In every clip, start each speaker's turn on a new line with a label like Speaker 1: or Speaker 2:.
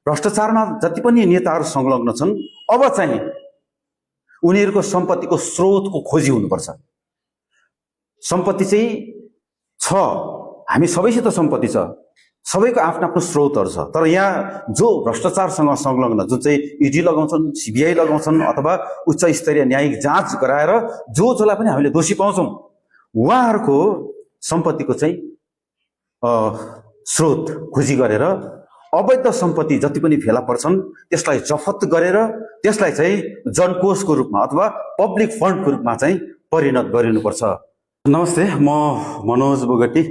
Speaker 1: भ्रष्टाचारमा जति पनि नेताहरू संलग्न छन् अब चाहिँ उनीहरूको सम्पत्तिको स्रोतको खोजी हुनुपर्छ। सम्पत्ति चाहिँ छ, हामी सबैसित सम्पत्ति छ, सबैको आफ्नो आफ्नो स्रोतहरू छ, तर यहाँ जो भ्रष्टाचारसँग संलग्न जुन चाहिँ इडी लगाउँछन्, सीबीआई लगाउँछन् अथवा उच्च स्तरीय न्यायिक जाँच गराएर जसलाई पनि हामीले दोषी पाउँछौँ उहाँहरूको सम्पत्तिको चाहिँ स्रोत खोजी गरेर अवैध सम्पत्ति जति पनि फेला पर्छन् त्यसलाई जफत गरेर त्यसलाई चाहिँ जनकोषको रूपमा अथवा पब्लिक फन्डको रूपमा चाहिँ परिणत गरिनुपर्छ। नमस्ते, म मनोज बोगटी,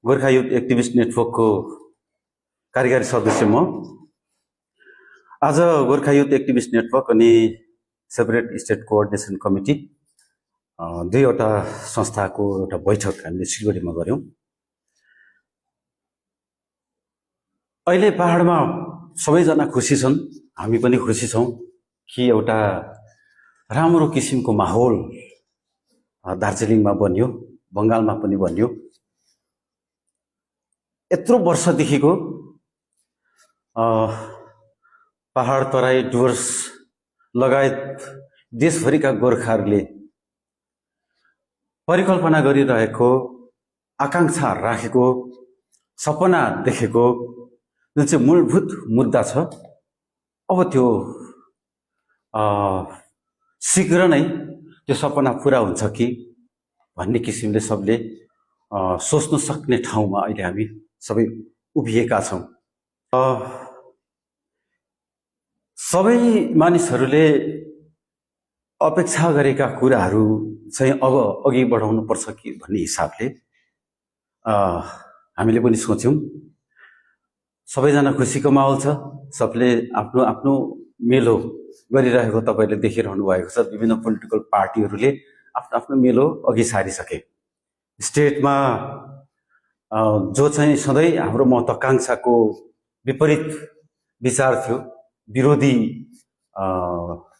Speaker 1: गोर्खा युथ एक्टिभिस्ट नेटवर्कको कार्यकारी सदस्य। म आज गोर्खा युथ एक्टिभिस्ट नेटवर्क अनि सेपरेट स्टेट कोअर्डिनेसन कमिटी दुईवटा संस्थाको एउटा बैठक हामीले सिलगढीमा गऱ्यौँ। अहिले पहाडमा सबैजना खुसी छन्, हामी पनि खुसी छौँ कि एउटा राम्रो किसिमको माहौल दार्जिलिङमा बन्यो, बङ्गालमा पनि बन्यो। यत्रो वर्षदेखिको पहाड तराई डुवर्स लगायत देशभरिका गोर्खाहरूले परिकल्पना गरिरहेको, आकांक्षा राखेको, सपना देखेको जुन चाहिँ मूलभूत मुद्दा छ, अब त्यो शीघ्र नै त्यो सपना पुरा हुन्छ कि भन्ने किसिमले सबले सोच्न सक्ने ठाउँमा अहिले हामी सबै उभिएका छौँ। सबै मानिसहरूले अपेक्षा गरेका कुराहरू चाहिँ अब अघि बढाउनु पर्छ कि भन्ने हिसाबले हामीले पनि सोच्यौँ। सबैजना खुसीको माहौल छ, सबले आफ्नो आफ्नो मेलो गरिरहेको तपाईँले देखिरहनु भएको छ। विभिन्न पोलिटिकल पार्टीहरूले आफ्नो आफ्नो मेलो अघि सारिसके। स्टेटमा जो चाहिँ सधैँ हाम्रो महत्वाकांक्षाको विपरीत विचार थियो, विरोधी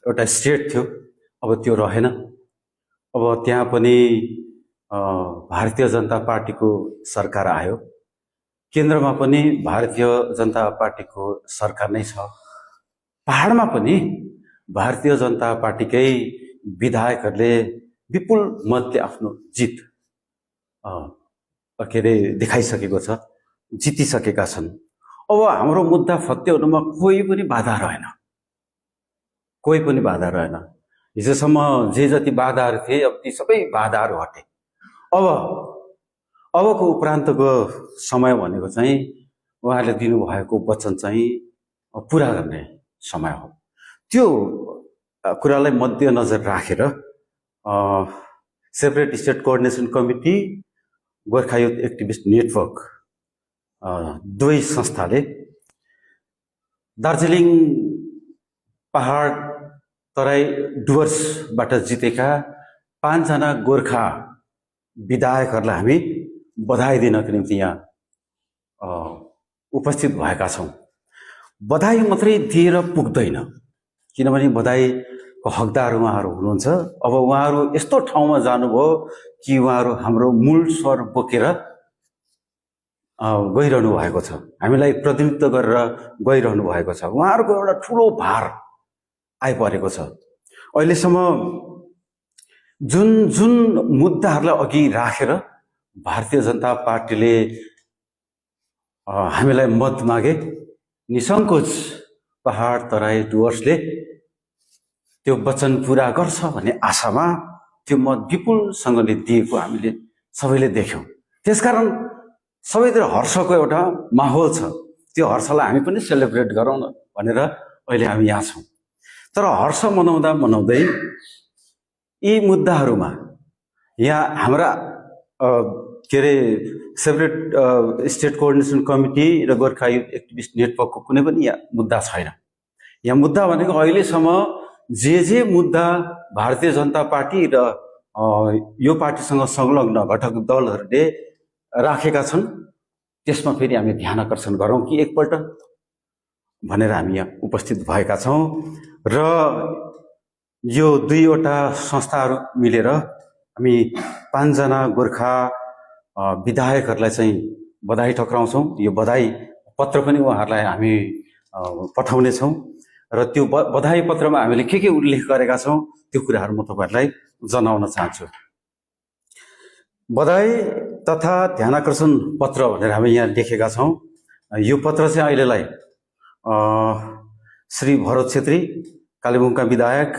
Speaker 1: एउटा स्टेट थियो, अब त्यो रहेन। अब त्यहाँ पनि भारतीय जनता पार्टीको सरकार आयो, केन्द्रमा पनि भारतीय जनता पार्टीको सरकार नै छ। पहाडमा पनि भारतीय जनता पार्टीकै विधायकहरूले विपुल मतले आफ्नो जित देखाइसकेको छ, जितिसकेका छन्। अब हाम्रो मुद्दा फत्याउनुमा कोही पनि बाधा रहेन, कोही पनि बाधा रहेन। हिजोसम्म जे जति बाधाहरू थिए अब ती सबै बाधाहरू हटे। अबको उपरान्तको समय भनेको चाहिँ उहाँले दिनुभएको वचन चाहिँ पुरा गर्ने समय हो। त्यो कुरालाई मध्यनजर राखेर separate state coordination committee, Gorkha youth activist network दुवै संस्थाले दार्जिलिङ पहाड तराई डुवर्सबाट जितेका 5 जना गोर्खा विधायकहरूलाई हामी बधाई दिनको निम्ति यहाँ उपस्थित भएका छौँ। बधाई मात्रै दिएर पुग्दैन, किनभने बधाईको हकदार उहाँहरू हुनुहुन्छ। अब उहाँहरू यस्तो ठाउँमा जानुभयो कि उहाँहरू हाम्रो मूल स्वर बोकेर गइरहनु भएको छ, हामीलाई प्रतिनिधित्व गरेर गइरहनु भएको छ। उहाँहरूको एउटा ठुलो भार आइपरेको छ। अहिलेसम्म जुन जुन मुद्दाहरूलाई अघि राखेर भारतीय जनता पार्टीले हामीलाई मत मागे, निसङ्कोच पहाड तराई डुवर्सले त्यो वचन पुरा गर्छ भन्ने आशामा त्यो मत विपुलसँगले दिएको हामीले सबैले देख्यौँ। त्यसकारण सबैतिर हर्षको एउटा माहौल छ। त्यो हर्षलाई हामी पनि सेलिब्रेट गरौँ न भनेर अहिले हामी यहाँ छौँ। तर हर्ष मनाउँदा मनाउँदै यी मुद्दाहरूमा यहाँ हाम्रा सेपरेट स्टेट कोअर्डिनेसन कमिटी र गोर्खा युथ एक्टिभिस्ट नेटवर्कको कुनै पनि यहाँ मुद्दा छैन। यहाँ मुद्दा भनेको अहिलेसम्म जे मुद्दा भारतीय जनता पार्टी र यो पार्टीसँग संलग्न घटक दलहरूले राखेका छन् त्यसमा फेरि हामी ध्यान आकर्षण गरौँ कि एकपल्ट भनेर हामी यहाँ उपस्थित भएका छौँ। र यो दुईवटा संस्थाहरू मिलेर हामी 5 जना गोर्खा विधायकहरूलाई चाहिँ बधाई टक्राउँछौँ। यो बधाई पत्र पनि उहाँहरूलाई हामी पठाउने छौँ र त्यो बधाई पत्रमा हामीले के उल्लेख गरेका छौँ त्यो कुराहरू म तपाईहरुलाई जनाउन चाहन्छु। बधाई तथा ध्यानाकर्षण पत्र भनेर हामी यहाँ लेखेका छौँ। यो पत्र चाहिँ अहिलेलाई श्री भरत छेत्री कालेबुङका विधायक,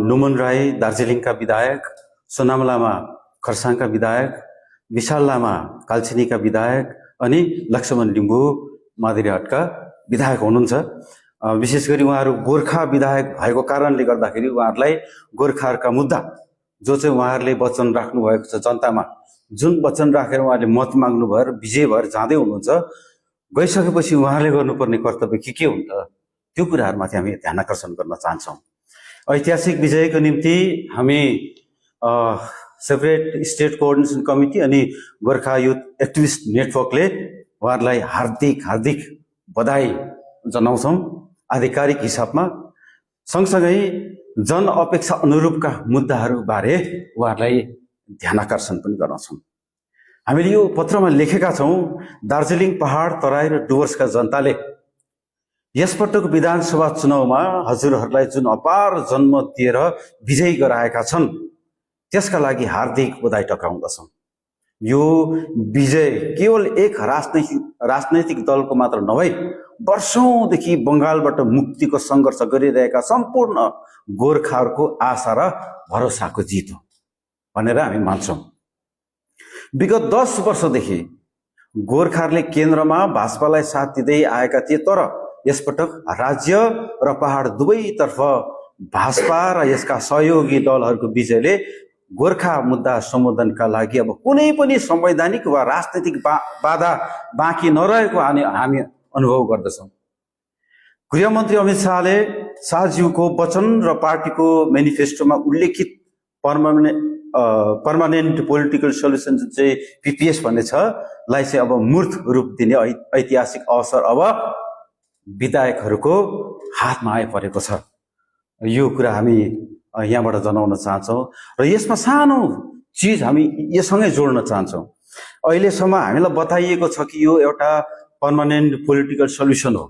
Speaker 1: नुमन राई दार्जिलिङका विधायक, सोनाम लामा खरसाङका विधायक, विशाल लामा कालचिनीका विधायक अनि लक्ष्मण लिम्बू मादिरीहाटका विधायक हुनुहुन्छ। विशेष गरी उहाँहरू गोर्खा विधायक भएको कारणले गर्दाखेरि उहाँहरूलाई गोर्खाहरूका मुद्दा जो चाहिँ उहाँहरूले वचन राख्नु भएको छ, जनतामा जुन वचन राखेर उहाँहरूले मत माग्नु भएर विजय भएर जाँदै हुनुहुन्छ, गइसकेपछि उहाँहरूले गर्नुपर्ने कर्तव्य के हुन्छ त्यो कुराहरूमाथि हामी ध्यान आकर्षण गर्न चाहन्छौँ। ऐतिहासिक विजयको निम्ति हामी सेपरेट स्टेट कोअर्डिनेसन कमिटी अनि गोर्खा युथ एक्टिभिस्ट नेटवर्कले उहाँहरूलाई हार्दिक बधाई जनाउँछौँ आधिकारिक हिसाबमा। सँगसँगै जन अपेक्षा अनुरूपका मुद्दाहरूबारे उहाँहरूलाई ध्यान आकर्षण पनि गराउँछौँ। हामीले यो पत्रमा लेखेका छौँ, दार्जिलिङ पहाड तराई र डुवर्सका जनताले यसपटक विधानसभा चुनावमा हजुरहरूलाई जुन अपार जनमत दिएर विजयी गराएका छन् त्यसका लागि हार्दिक बधाई टक्राउँदछौँ। यो विजय केवल एक राजनैतिक दलको मात्र नभई वर्षौंदेखि बङ्गालबाट मुक्तिको सङ्घर्ष गरिरहेका सम्पूर्ण गोर्खाहरूको आशा र भरोसाको जित हो भनेर हामी मान्छौँ। विगत 10 वर्षदेखि गोर्खाहरूले केन्द्रमा भाजपालाई साथ दिँदै आएका थिए, तर यसपटक राज्य र पहाड दुवैतर्फ भाजपा र यसका सहयोगी दलहरूको विजयले गोर्खा मुद्दा सम्बोधनका लागि अब कुनै पनि संवैधानिक वा राजनैतिक बाधा बाँकी नरहेको हामी अनुभव गर्दछौँ। गृहमन्त्री अमित शाहज्यूको वचन र पार्टीको मेनिफेस्टोमा उल्लेखित पर्मानेन्ट पोलिटिकल सोल्युसन जुन चाहिँ पीपीएस भन्ने छ लाई चाहिँ अब मूर्त रूप दिने ऐतिहासिक अवसर अब विधायकहरूको हातमा आइपरेको छ। यो कुरा हामी यहाँबाट जनाउन चाहन्छौँ र यसमा सानो चिज हामी यससँगै जोड्न चाहन्छौँ। अहिलेसम्म हामीलाई बताइएको छ कि यो एउटा पर्मानेन्ट पोलिटिकल सल्युसन हो,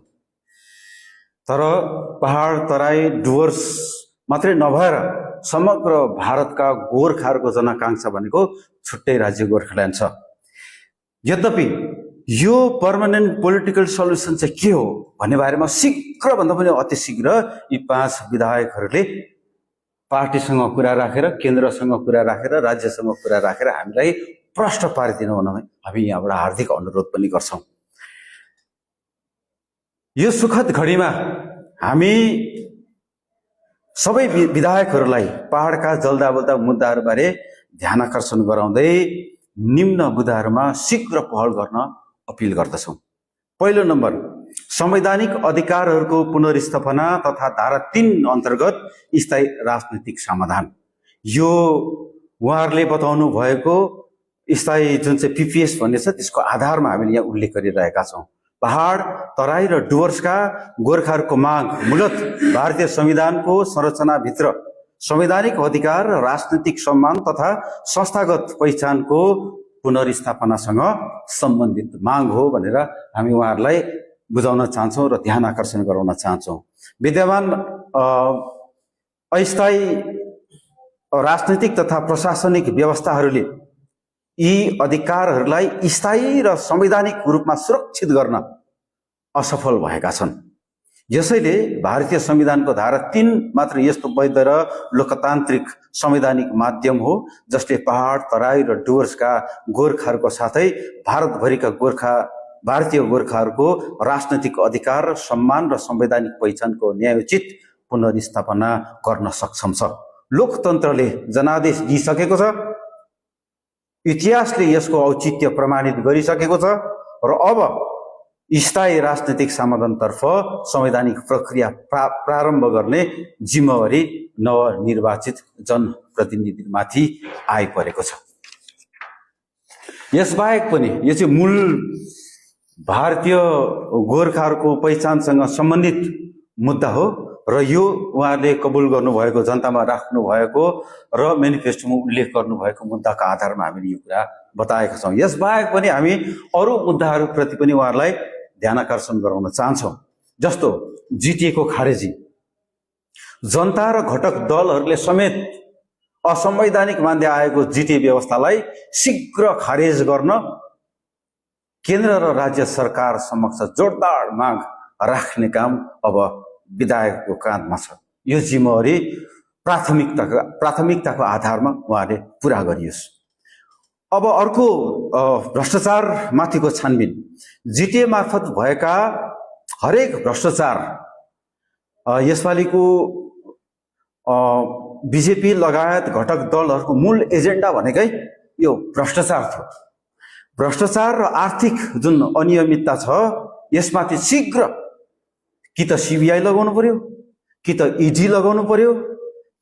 Speaker 1: तर पहाड तराई डुवर्स मात्रै नभएर समग्र भारतका गोर्खाहरूको जनाकांक्षा भनेको छुट्टै राज्य गोर्खाल्यान्ड छ। यद्यपि यो पर्मानेन्ट पोलिटिकल सल्युसन चाहिँ के हो भन्ने बारेमा शीघ्रभन्दा पनि अति शीघ्र यी 5 विधायकहरूले पार्टीसँग कुरा राखेर, केन्द्रसँग कुरा राखेर, राज्यसँग कुरा राखेर हामीलाई प्रश्न पारिदिनु हुन हामी यहाँबाट हार्दिक अनुरोध पनि गर्छौँ। यो सुखद घडीमा हामी सबै विधायकहरूलाई पहाडका जल्दाबल्दा मुद्दाहरूबारे ध्यान आकर्षण गराउँदै निम्न मुद्दाहरूमा शीघ्र पहल गर्न अपिल गर्दछौँ। पहिलो नम्बर, संवैधानिक अधिकारहरूको पुनर्स्थापना तथा धारा 3 अन्तर्गत स्थायी राजनैतिक समाधान। यो उहाँहरूले बताउनु भएको स्थायी जुन चाहिँ पीपीएस भन्ने छ त्यसको आधारमा हामीले यहाँ उल्लेख गरिरहेका छौँ। पहाड तराई र डुवर्सका गोर्खाहरूको माग मूलत भारतीय संविधानको संरचनाभित्र संवैधानिक अधिकार, राजनीतिक सम्मान तथा संस्थागत पहिचानको पुनर्स्थापनासँग सम्बन्धित माग हो भनेर हामी उहाँहरूलाई बुझाउन चाहन्छौँ र ध्यान आकर्षण गराउन चाहन्छौँ। विद्यमान अस्थायी राजनीतिक तथा प्रशासनिक व्यवस्थाहरूले यी अधिकारहरूलाई स्थायी र संवैधानिक रूपमा सुरक्षित गर्न असफल भएका छन्। यसैले भारतीय संविधानको धारा 3 मात्र यस्तो वैध र लोकतान्त्रिक संवैधानिक माध्यम हो जसले पहाड तराई र डुवर्सका गोर्खाहरूको साथै भारतभरिका भारतीय गोर्खाहरूको राजनैतिक अधिकार, सम्मान र संवैधानिक पहिचानको न्यायोचित पुनर्स्थापना गर्न सक्षम छ। लोकतन्त्रले जनादेश दिइसकेको छ, इतिहासले यसको औचित्य प्रमाणित गरिसकेको छ र अब स्थायी राजनीतिक समाधानतर्फ संवैधानिक प्रक्रिया प्रारम्भ गर्ने जिम्मेवारी नवनिर्वाचित जनप्रतिनिधिमाथि आइपरेको छ। यसबाहेक पनि यो चाहिँ मूल भारतीय गोर्खाहरूको पहिचानसँग सम्बन्धित मुद्दा हो, र यो उहाँले कबुल गर्नुभएको, जनतामा राख्नु भएको र मेनिफेस्टोमा उल्लेख गर्नुभएको मुद्दाका आधारमा हामीले यो कुरा बताएका छौँ। यसबाहेक पनि हामी अरू मुद्दाहरूप्रति पनि उहाँहरूलाई ध्यान आकर्षण गराउन चाहन्छौँ। जस्तो जिटिएको खारेजी, जनता र घटक दलहरूले समेत असंवैधानिक मान्दै आएको जिटिए व्यवस्थालाई शीघ्र खारेज गर्न केन्द्र र राज्य सरकार समक्ष जोरदार माग राख्ने काम अब विधायकको काँधमा छ। यो जिम्मेवारी प्राथमिकताको आधारमा उहाँले पुरा गरियोस्। अब अर्को भ्रष्टाचार माथिको छानबिन, जिटिए मार्फत भएका हरेक भ्रष्टाचार, यसपालिको बिजेपी लगायत घटक दलहरूको मूल एजेन्डा भनेकै यो भ्रष्टाचार थियो। भ्रष्टाचार र आर्थिक जुन अनियमितता छ यसमाथि शीघ्र कि त सिबिआई लगाउनु पर्यो, कि त इडी लगाउनु पर्यो,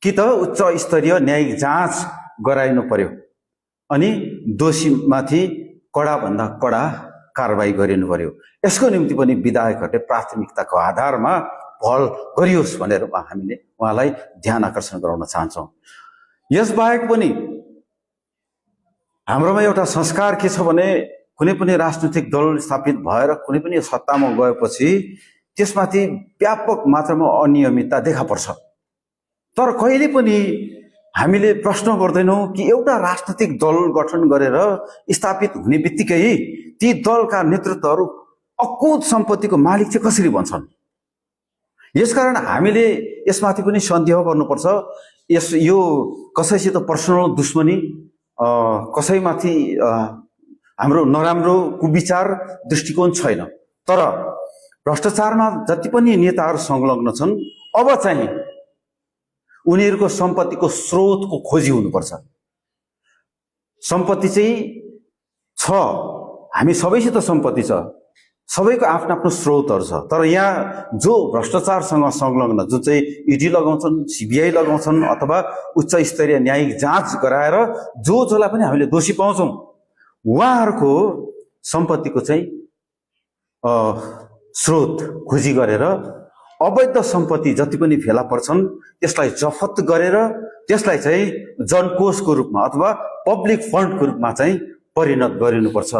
Speaker 1: कि त उच्च स्तरीय न्यायिक जाँच गराइनु पर्यो अनि दोषीमाथि कडाभन्दा कडा कारबाही गरिनु पर्यो। यसको निम्ति पनि विधायकहरूले प्राथमिकताको आधारमा पहल गरियोस् भनेर हामीले उहाँलाई ध्यान आकर्षण गराउन चाहन्छौँ। यसबाहेक पनि हाम्रोमा एउटा संस्कार के छ भने कुनै पनि राजनीतिक दल स्थापित भएर कुनै पनि सत्तामा गएपछि त्यसमाथि व्यापक मात्रामा अनियमितता देखा पर्छ। तर कहिले पनि हामीले प्रश्न गर्दैनौँ कि एउटा राजनीतिक दल गठन गरेर स्थापित हुने बित्तिकै ती दलका नेतृत्वहरू अकुत सम्पत्तिको मालिक चाहिँ कसरी बन्छन्। यसकारण हामीले यसमाथि पनि सन्देह गर्नुपर्छ। यो कसैसित पर्सनल दुश्मनी, कसैमाथि हाम्रो नराम्रो कुविचार दृष्टिकोण छैन। तर भ्रष्टाचारमा जति पनि नेताहरू संलग्न छन् अब चाहिँ उनीहरूको सम्पत्तिको स्रोतको खोजी हुनुपर्छ। सम्पत्ति चाहिँ छ, हामी सबैसित सम्पत्ति छ, सबैको आफ्नो आफ्नो स्रोतहरू छ। तर यहाँ जो भ्रष्टाचारसँग संलग्न, जुन चाहिँ इडी लगाउँछन्, सिबिआई लगाउँछन् अथवा उच्च स्तरीय न्यायिक जाँच गराएर जसलाई पनि हामीले दोषी पाउँछौँ उहाँहरूको सम्पत्तिको चाहिँ स्रोत खोजी गरेर अवैध सम्पत्ति जति पनि फेला पर्छन् त्यसलाई जफत गरेर त्यसलाई चाहिँ जनकोषको रूपमा अथवा पब्लिक फन्डको रूपमा चाहिँ परिणत गरिनुपर्छ।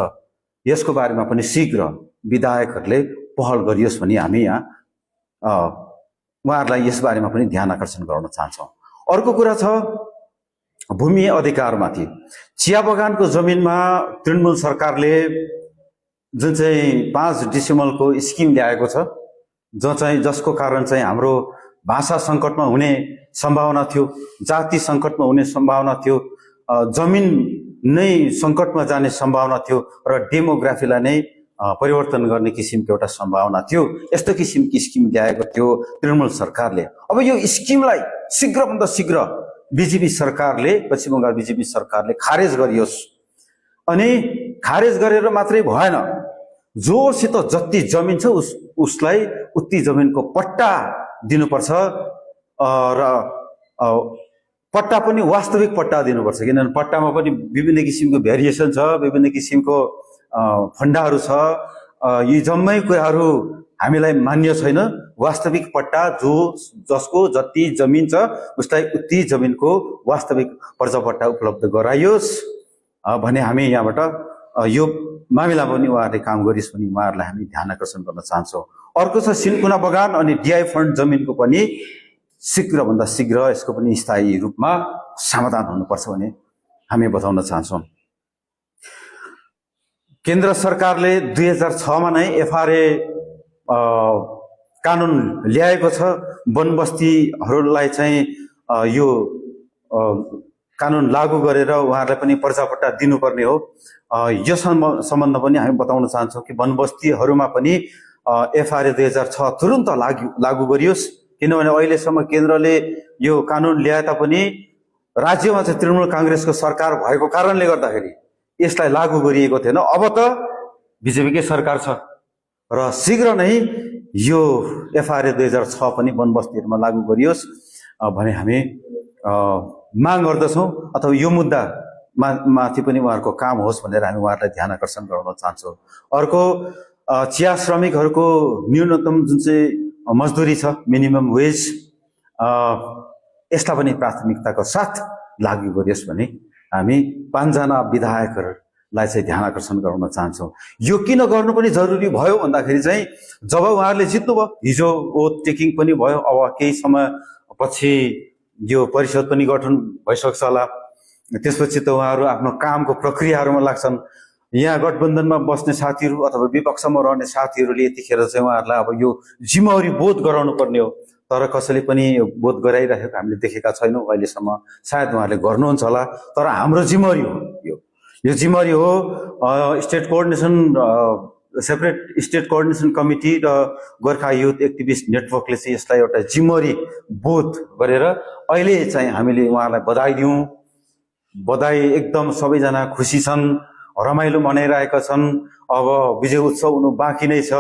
Speaker 1: यसको बारेमा पनि शीघ्र विधायकहरूले पहल गरियोस् भनी हामी यहाँ उहाँहरूलाई यस बारेमा पनि ध्यान आकर्षण गराउन चाहन्छौँ। अर्को कुरा छ भूमि अधिकारमाथि। चिया बगानको जमिनमा तृणमूल सरकारले जुन चाहिँ 5 डिसेम्बरको स्किम ल्याएको छ, जसको कारण चाहिँ हाम्रो भाषा सङ्कटमा हुने सम्भावना थियो, जाति सङ्कटमा हुने सम्भावना थियो, जमिन नै सङ्कटमा जाने सम्भावना थियो र डेमोग्राफीलाई नै परिवर्तन गर्ने किसिमको एउटा सम्भावना थियो। यस्तो किसिमकी स्किम ल्याएको थियो तृणमूल सरकारले। अब यो स्किमलाई शीघ्रभन्दा शीघ्र बिजेपी सरकारले, पश्चिम बङ्गाल बिजेपी सरकारले खारेज गरियोस्। अनि खारेज गरेर मात्रै भएन, जोसित जति जमिन छ उसलाई उति जमिनको पट्टा दिनुपर्छ र पट्टा पनि वास्तविक पट्टा दिनुपर्छ। किनभने पट्टामा पनि विभिन्न किसिमको भेरिएसन छ, विभिन्न किसिमको फन्डाहरू छ। यी जम्मै कुराहरू हामीलाई मान्य छैन। वास्तविक पट्टा जसको जति जमिन छ उसलाई उति जमिनको वास्तविक पर्जापट्टा उपलब्ध गराइयोस् भने हामी यहाँबाट यो मामिलामा पनि उहाँहरूले काम गरियोस् भने उहाँहरूलाई हामी ध्यान आकर्षण गर्न चाहन्छौँ। अर्को छ सिन्कोना बगान अनि डिआई फन्ड जमिनको पनि शीघ्रभन्दा शीघ्र यसको पनि स्थायी रूपमा समाधान हुनुपर्छ भने हामी बताउन चाहन्छौँ। केन्द्र सरकारले 2006मा नै एफआरए कानुन ल्याएको छ। वनबस्तीहरूलाई चाहिँ यो कानुन लागू गरेर उहाँहरूलाई पनि पर्जापट्टा दिनुपर्ने हो। यो सम्बन्ध पनि हामी बताउन चाहन्छौँ कि वनबस्तीहरूमा पनि एफआरए 2006 तुरुन्त लागू गरियोस्। किनभने अहिलेसम्म केन्द्रले यो कानुन ल्याए तापनि राज्यमा चाहिँ तृणमूल काङ्ग्रेसको सरकार भएको कारणले गर्दाखेरि यसलाई लागू गरिएको थिएन। अब त बिजेपीकै सरकार छ र शीघ्र नै यो एफआरए 2006 पनि वनबस्तीहरूमा लागू गरियोस् भने हामी माग गर्दछौँ। अथवा यो मुद्दा माथि पनि उहाँहरूको काम होस् भनेर हामी उहाँहरूलाई ध्यान आकर्षण गराउन चाहन्छौँ। अर्को चिया श्रमिकहरूको न्यूनतम जुन चाहिँ मजदुरी छ, मिनिमम वेज, यसलाई पनि प्राथमिकताको साथ लागू गरियोस् भने हामी 5 जना विधायकहरूलाई चाहिँ ध्यान आकर्षण गराउन चाहन्छौँ। यो किन गर्नु पनि जरुरी भयो भन्दाखेरि चाहिँ जब उहाँहरूले जित्नुभयो, हिजो ओथ टेकिङ पनि भयो, अब केही समय पछि यो परिषद पनि गठन भइसक्छ होला, त्यसपछि त उहाँहरू आफ्नो कामको प्रक्रियाहरूमा लाग्छन्। यहाँ गठबन्धनमा बस्ने साथीहरू अथवा विपक्षमा रहने साथीहरूले यतिखेर चाहिँ उहाँहरूलाई अब यो जिम्मेवारी बोध गराउनु पर्ने हो, तर कसैले पनि बोध गराइरहेको हामीले देखेका छैनौँ अहिलेसम्म। सायद उहाँहरूले गर्नुहुन्छ होला, तर हाम्रो जिम्मेवारी हो यो जिम्मेवारी हो। State coordination, separate state coordination committee र गोर्खा युथ एक्टिभिस्ट नेटवर्कले चाहिँ यसलाई एउटा जिम्मेवारी बोध गरेर अहिले चाहिँ हामीले उहाँलाई बधाई दिउँ। बधाई, एकदम सबैजना खुसी छन्, रमाइलो मनाइरहेका छन्। अब विजय उत्सव हुनु बाँकी नै छ।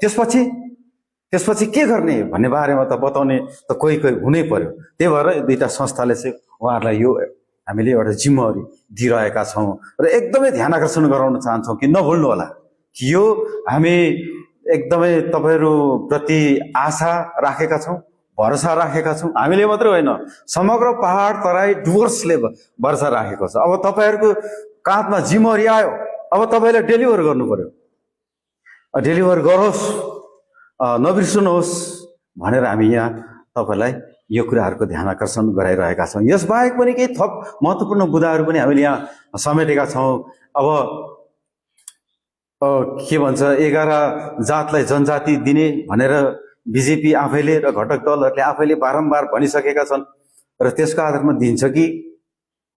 Speaker 1: त्यसपछि के गर्ने भन्ने बारेमा त बताउने त कोही हुनै पर्यो। त्यही भएर दुईटा संस्थाले चाहिँ उहाँहरूलाई यो हामीले एउटा जिम्मेवारी दिइरहेका छौँ र एकदमै ध्यान आकर्षण गराउन चाहन्छौँ कि नभुल्नु होला कि यो हामी एकदमै तपाईँहरूप्रति आशा राखेका छौँ, भरोसा राखेका छौँ। हामीले मात्रै होइन, समग्र पहाड तराई डुवर्सले भरोसा राखेको छ। अब तपाईँहरूको काँधमा जिम्मेवारी आयो, अब तपाईँले डेलिभर गर्नु पर्यो। डेलिभर गरोस्, नबिर्सनुहोस् भनेर हामी यहाँ तपाईँलाई यो कुराहरूको ध्यान आकर्षण गराइरहेका छौँ। यसबाहेक पनि केही थप महत्त्वपूर्ण मुद्दाहरू पनि हामीले यहाँ समेटेका छौँ। अब के भन्छ, 11 जातलाई जनजाति दिने भनेर बिजेपी आफैले र घटक दलहरूले आफैले बारम्बार भनिसकेका छन् र त्यसको आधारमा दिन्छ कि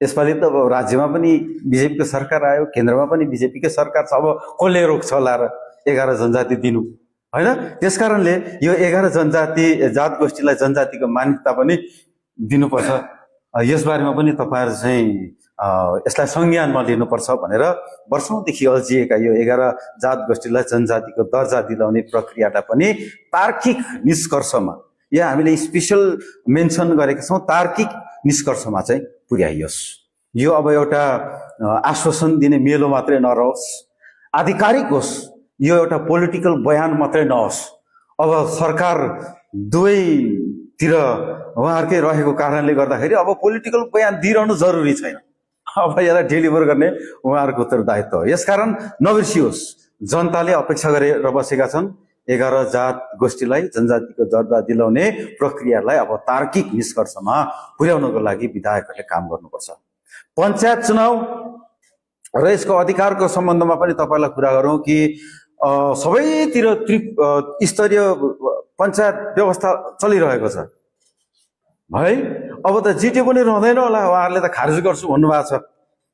Speaker 1: यसपालि त अब राज्यमा पनि बिजेपीको सरकार आयो, केन्द्रमा पनि बिजेपीकै सरकार छ, अब कसले रोक्छ होला र 11 जनजाति दिनु, होइन? त्यसकारणले यो 11 जनजाति जात गोष्ठीलाई जनजातिको मान्यता पनि दिनुपर्छ। यसबारेमा पनि तपाईँहरू चाहिँ यसलाई संज्ञानमा लिनुपर्छ भनेर वर्षौंदेखि अल्झिएका यो 11 जात गोष्ठीलाई जनजातिको दर्जा दिलाउने प्रक्रियालाई पनि तार्किक निष्कर्षमा, यो हामीले स्पेशल मेन्सन गरेका छौँ, तार्किक निष्कर्षमा चाहिँ पुर्याइयोस्। यो अब एउटा आश्वासन दिने मेलो मात्रै नरहोस्, आधिकारिक होस्। यो एउटा पोलिटिकल बयान मात्रै नहोस्। अब सरकार दुवैतिर उहाँहरूकै रहेको कारणले गर्दाखेरि अब पोलिटिकल बयान दिइरहनु जरुरी छैन। अब यसलाई डेलिभर गर्ने उहाँहरूको उत्तरदायित्व हो। यसकारण नबिर्सियोस्, जनताले अपेक्षा गरेर बसेका छन्। 11 जात गोष्ठीलाई जनजातिको दर्जा दिलाउने प्रक्रियालाई अब तार्किक निष्कर्षमा पुर्याउनको लागि विधायकहरूले काम गर्नुपर्छ। पञ्चायत चुनाव र यसको अधिकारको सम्बन्धमा पनि तपाईँलाई कुरा गरौँ कि सबैतिर स्तरीय पञ्चायत व्यवस्था चलिरहेको छ है। अब त जिटिए पनि रहँदैन होला, उहाँहरूले त खारेज गर्छु भन्नुभएको छ,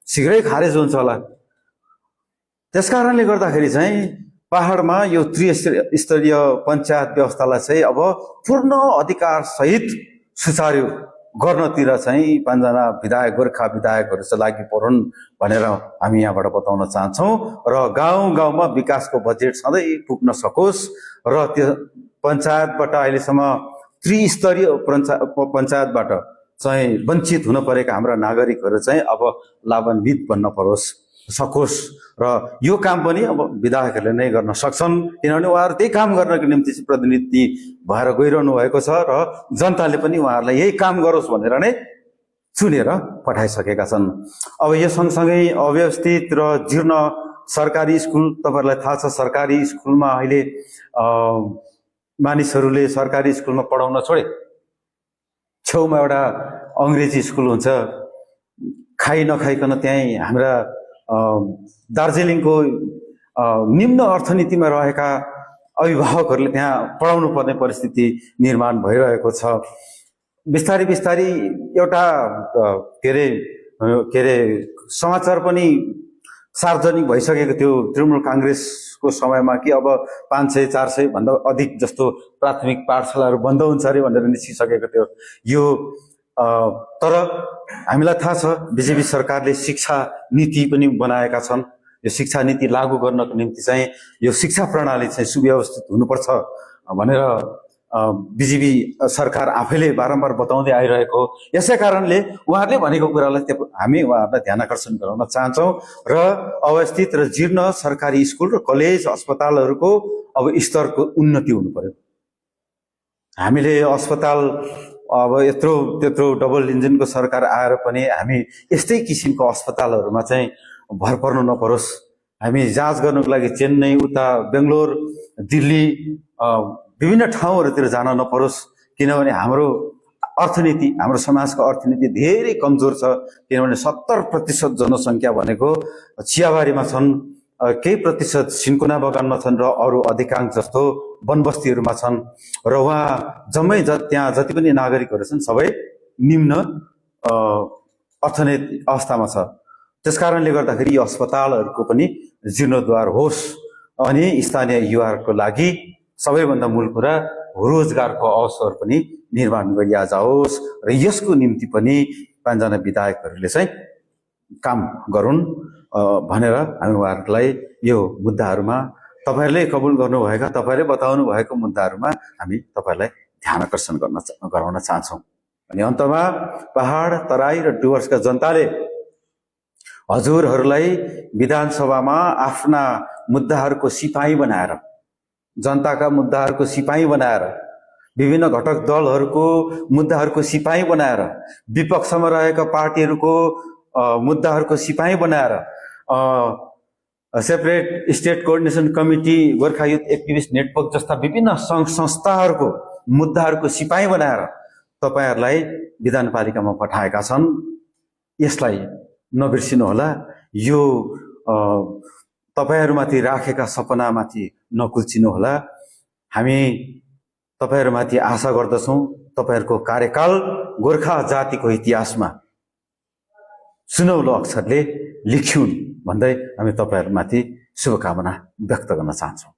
Speaker 1: शीघ्रै खारेज हुन्छ होला। त्यसकारणले गर्दाखेरि चाहिँ पहाडमा यो त्रिस्तरीय पञ्चायत व्यवस्थालाई चाहिँ अब पूर्ण अधिकार सहित सुचारू गर्नतिर चाहिँ 5 जना विधायक, गोर्खा विधायकहरू चाहिँ लागि परुन् भनेर हामी यहाँबाट बताउन चाहन्छौँ। र गाउँ गाउँमा विकासको बजेट सधैँ पुग्न सकोस् र त्यो पञ्चायतबाट अहिलेसम्म त्रिस्तरीय पञ्चायतबाट चाहिँ वञ्चित हुन परेका हाम्रा नागरिकहरू चाहिँ अब लाभान्वित बन्न सकोस् र यो काम पनि अब विधायकहरूले नै गर्न सक्छन्, किनभने उहाँहरू त्यही काम गर्नको निम्ति चाहिँ प्रतिनिधि भएर गइरहनु भएको छ र जनताले पनि उहाँहरूलाई यही काम गरोस् भनेर नै चुनेर पठाइसकेका छन्। अब यो सँगसँगै अव्यवस्थित र जीर्ण सरकारी स्कुल, तपाईँहरूलाई थाहा छ सरकारी स्कुलमा अहिले मानिसहरूले सरकारी स्कुलमा पढाउन छोडे। छेउमा एउटा अङ्ग्रेजी स्कुल हुन्छ, खाइ नखाइकन त्यहीँ हाम्रा दार्जिलिङको निम्न अर्थनीतिमा रहेका अभिभावकहरूले त्यहाँ पढाउनु पर्ने परिस्थिति निर्माण भइरहेको छ। बिस्तारै बिस्तारै एउटा के अरे समाचार पनि सार्वजनिक भइसकेको थियो तृणमूल काङ्ग्रेसको समयमा कि अब 500-400 भन्दा अधिक जस्तो प्राथमिक पाठशालाहरू बन्द हुन्छ अरे भनेर निस्किसकेको थियो। यो तर हामीलाई थाहा छ बिजेपी सरकारले शिक्षा नीति पनि बनाएका छन्। यो शिक्षा नीति लागू गर्नको निम्ति चाहिँ यो शिक्षा प्रणाली चाहिँ सुव्यवस्थित हुनुपर्छ भनेर बिजेपी सरकार आफैले बारम्बार बताउँदै आइरहेको हो। यसै कारणले उहाँहरूले भनेको कुरालाई हामी उहाँहरूलाई ध्यान आकर्षण गराउन चाहन्छौँ र अवस्थित र जीर्ण सरकारी स्कुल र कलेज अस्पतालहरूको अब स्तरको उन्नति हुनु पर्यो। हामीले अस्पताल अब यत्रो त्यत्रो डबल इन्जिनको सरकार आएर पनि हामी यस्तै किसिमको अस्पतालहरूमा चाहिँ भर पर्नु नपरोस्, हामी जाँच गर्नुको लागि चेन्नई, उता बेङ्गलोर, दिल्ली विभिन्न ठाउँहरूतिर जान नपरोस्, किनभने हाम्रो अर्थनीति, हाम्रो समाजको अर्थनीति धेरै कमजोर छ। किनभने 70% जनसङ्ख्या भनेको चियाबारीमा छन्, केही प्रतिशत सिन्कोना बगानमा छन् र अरू अधिकांश जस्तो वनबस्तीहरूमा छन्। र उहाँ जम्मै त्यहाँ जति पनि नागरिकहरू छन् सबै निम्न अर्थनैतिक अवस्थामा छ। त्यसकारणले गर्दाखेरि यो अस्पतालहरूको पनि जीर्णोद्धार होस् अनि स्थानीय युवाहरूको लागि सबैभन्दा मूल कुरा रोजगारको अवसर पनि निर्माण गरिया जाओस् र यसको निम्ति पनि 5 जना विधायकहरूले चाहिँ काम गरून् भनेर हामी उहाँहरूलाई यो मुद्दाहरूमा तपाईहरुले कबुल गर्नुभएका, तपाईहरुले बताउनु भएको मुद्दाहरूमा हामी तपाईहरुलाई ध्यान आकर्षण गराउन चाहन्छौँ। अनि अन्तमा पहाड, तराई र डुवर्सका जनताले हजुरहरूलाई विधानसभामा आफ्ना मुद्दाहरूको सिपाही बनाएर, जनताका मुद्दाहरूको सिपाही बनाएर, विभिन्न घटक दलहरूको मुद्दाहरूको सिपाही बनाएर, विपक्षमा रहेका पार्टीहरूको मुद्दाहरूको सिपाही बनाएर, separate state coordination committee, Gorkha youth activist network जस्ता विभिन्न सङ्घ संस्थाहरूको मुद्दाहरूको सिपाही बनाएर तपाईहरुलाई विधानपालिकामा पठाएका छन्। यसलाई नबिर्सिनुहोला। यो तपाईहरुमाथि राखेका सपनामाथि नकुल्चिनुहोला। हामी तपाईहरुमाथि आशा गर्दछौँ तपाईहरुको कार्यकाल गोर्खा जातिको इतिहासमा सुनौलो अक्षरले लेखिउन् भन्दै हामी तपाईहरुमाथि शुभकामना व्यक्त गर्न चाहन्छौँ।